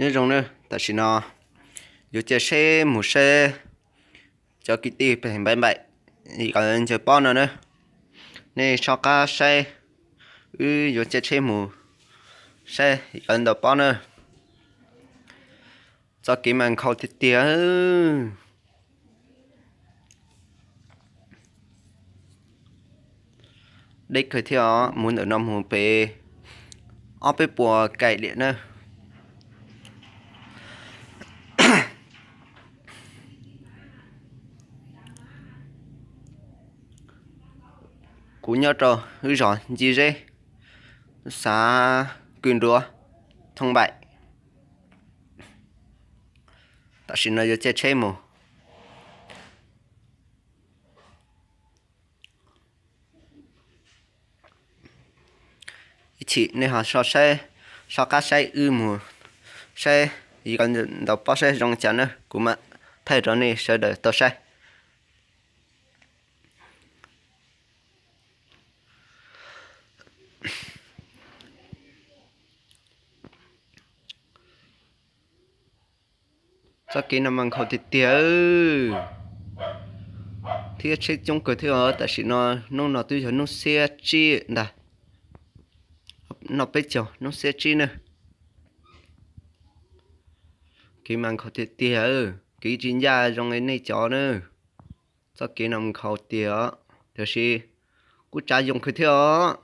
Nyob zoo na, tam sim no yuav cia seb mus saib cov kwv tij pem npaim npaim ib qho ncaws pob no na. Nej soj qab saib, wb yuav cia seb mus saib ib qho ntaus pob na. Txoj kev mas nkhaus tiag tiag. Deb kawg thiab os, mus ntawm no mus pem ob peb puas kaim liam na. Kuv nyob rau wb zos Nci Zeb, xav Kws Nruav, thoob npaim. Tam sim no yuav caij tsheb mus. Ib chim nej ho soj saib, soj qab saib wb mus saib, ib qho ntaus pob saib zoo cas na, kuv mam thaij rau nej sawv daws tau saib. Txoj kev no mas nkhaus tiag tiag, thiab tsheb coob kawg thiab os. Tam sim no hnub no twb yog hnub xiab tsib ntag, no peb caug hnub xiab tsib na. Kev mas nkhaus tiag tiag, kev tsis ncaj zoo li nej cov na. Txoj kev no nkhaus tiag os, tiam sis kuj tsav yoo kawg thiab os.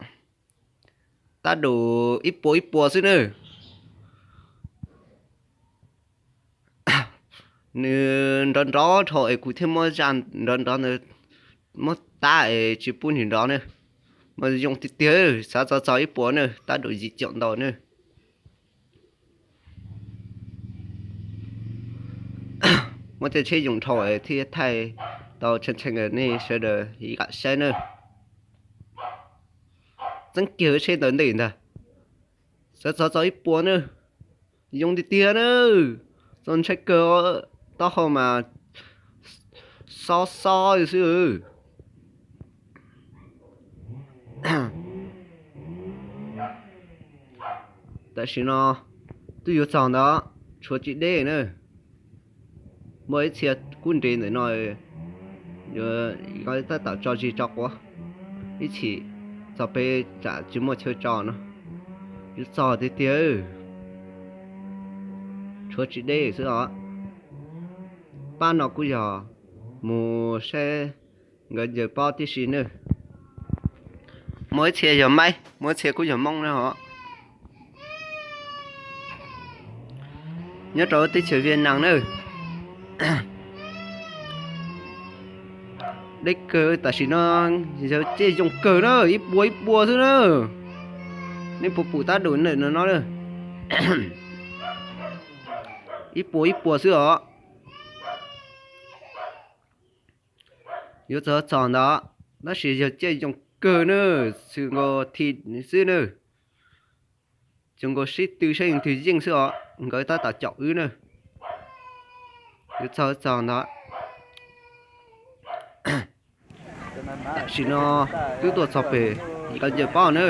Tab dum ib puas ib puas xwb na. Nws nrov nrov dhau es kuv thiaj muab zaj nrov nrov ntawd muab tab es tsis pub nws nrov na. Mas yoo tiag tiag, xav txog txog ib puas na, tab dum yim caum ntau na. Muab tej tsheb yoo dhau thiaj thaij tau tshee tshee nej sawv daws ib qho saib na. Txeeb kiag tsheb ntawd ntej ntag, xav txog txog ib puas na. Yoo tiag tiag na, txaus ntshai kawg, taub hau mas xob xob xwb. Tam sim no twb yuav txog ntawd, tshuav tsis deb na. Muaj ib txhia kub nres ntawm no, yuav tab tom tso zis tso quav, ib chim txog pem tsam tsis muaj chaw tso no. Yuav txog tiag tiag, tshuav tsis deb xwb os. Pab no kuj yog mus saib nkawd ncaws pob tib si na. Muaj ib txhia yog Maib, muaj ib txhia kuj yog Hmoob na os. Nyob rau teb chaws Viaj Nam na. Deb kawg, tam sim no yog caij yoo kawg na, ib puas ib puas xwb na. Nej puas pum tab dum ntawm no na, ib puas ib puas xwb os. Yuav txog txog ntawd, tab sis yog caij yoo kawg na, xwm nkaus thi xwb na. Xwm nkaus sib tw saib leej twg yeej xwb os, nkawd tab tom caum wb na. Yuav txog txog ntawd. Tam sim no twb tuaj txog pem nkawd ncaws pob na,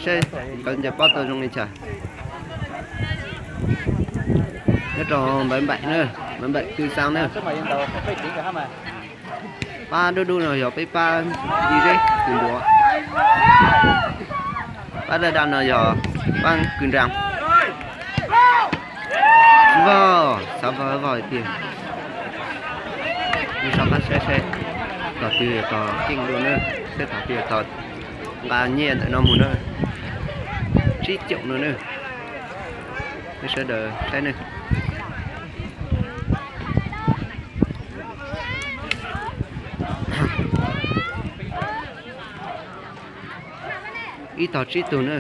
saib nkawd ncaws pob tau zoo li cas. Nyob rau npaim npaim na, npaim npaim Kws Xaas na. Pab dub dub no yog peb pab Nci Zeb Kws Nruav. Pab daj daj no yog pab Kws Nraas. Vog, xav vog vog tiag. Nws soj qab saib saib, tom twg tom keej dua na, saib tom twg tom nqa nyiaj ntawm no mus na. Tsib caum no na. Nej sawv daws saib na. Ib tog tsib tug na.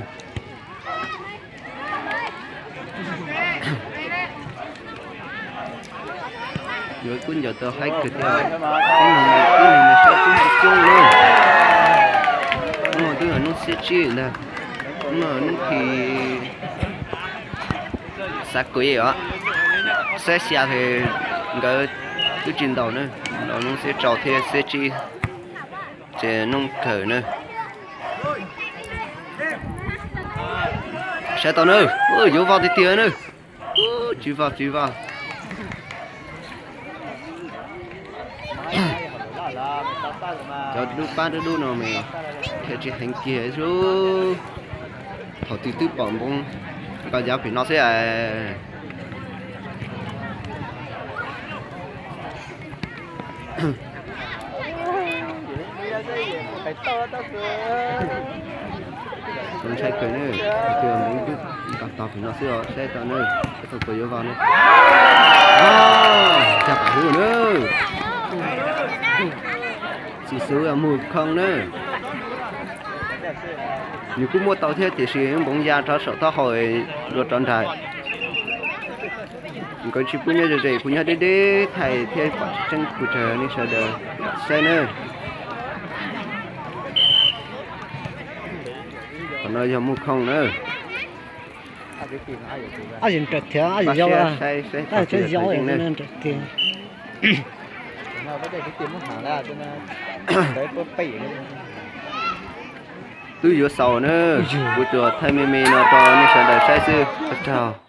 Yuav kub ncaws tau haib kawg thiab. Tib neeg saib kub coob coob li. Hnub no twb yog hnub xiab tsib ntag. Hnub no hnub thib xav kuv os. Xiab xya es nkawd twb tsis ntaus na. Los hnub xiab rau thiab xiab tsib ces hnub kawg na. Saib tau na, yuav vog tiag tiag na. Tsis vaj tsis vaj. Cov dub pab dub dub no mas khiav tsis heev kiag xwb. Thaum twg twb pom npoo nqa yav pem no xwb. Ntshai kawg ne, hais tias npoo twb nqa tog pem no xwb os, saib tau ne, saib tau puas yuav vaj ne. Cag pam huv na. Txiv xwb Mus Khoo na. Nws kuj muaj tau thiab tiam sis npoo ya rov saum taub hau dua rov nrad. Nkawd tsis pub nyob ze ze, kuv nyob deb deb thaij thiab pom tseeb pes tsawg nej sawv daws saib nawb. Qhov no yog Mus Khoo na. Ab yim nrawm thiab, ab yim yau, saib saib, ab yim yau nrawm tiag. Twb yuav xaus na, kuv tsuas thaij me me no rau nej sawv daws saib xwb, ua tsaug.